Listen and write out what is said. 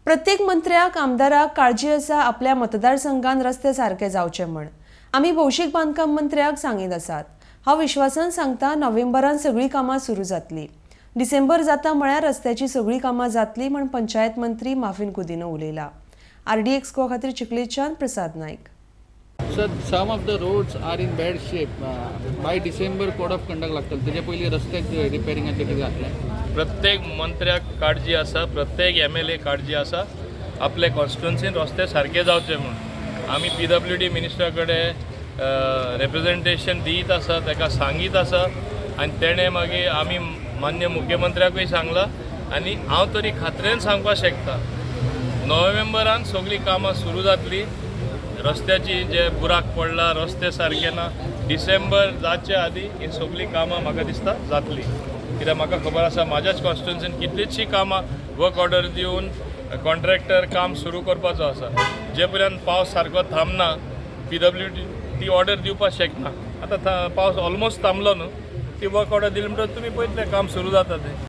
प्रत्येक मंत्र्याक, आमदाराक काळजी आसा आपल्या मतदारसंघात रस्ते सारके जावचे म्हण. आमी भौशीक बांदकाम मंत्र्याक सांगीत आसात. हांव विश्वासान सांगता, नोव्हेंबरान सगळीं कामां सुरू जातली. डिसेंबर जाता म्हळ्यार रस्त्याची सगळीं कामां जातली म्हण पंचायत मंत्री माफीन कुदिनो उलयला. आरडीएक्स गोवा खातीर चिखलेच्यान प्रसाद Naik. Sir, some of the roads are in bad shape. By December code of conduct लागतलो, तेच्या पयलीं रस्त्याक रिपेरिंगाचें कितें जातलें? प्रत्येक मंत्र्याक काळजी आसा, प्रत्येक एमएलए काळजी आसा आपले कॉन्स्टिट्युन्सीन रस्ते सारके जावचे म्हूण. आमी पीडब्ल्यूडी मिनिस्टरा कडेन रेप्रेजेंटेशन दीत आसा, ताका सांगीत आसा आनी तेणें मागीर आमी मान्य मुख्यमंत्र्याकूय सांगलां आनी हांव तरी खात्रेन सांगपाक शकता, नोव्हेंबरान सगळीं कामां सुरू जातली रस्त्याची. जे बुराक पडला, रस्ते सारके ना, डिसेंबर जाचे आदी ही सगळीं कामां म्हाका दिसता जातली. कित्याक म्हाका खबर आसा, म्हाज्याच कॉन्स्टिट्युन्सीन कितलींचशीं कामां वर्क ऑर्डर दिवन कॉन्ट्रॅक्टर काम सुरू करपाचो आसा. जे पर्यंत पावस सारको थांबना, पीडब्ल्यूडी ती ऑर्डर दिवपाक शकना. आतां पावस ऑलमोस्ट थांबलो न्हू, ती वर्क ऑर्डर दिली म्हणटकच तुमी पळयतले काम सुरू जाता तें.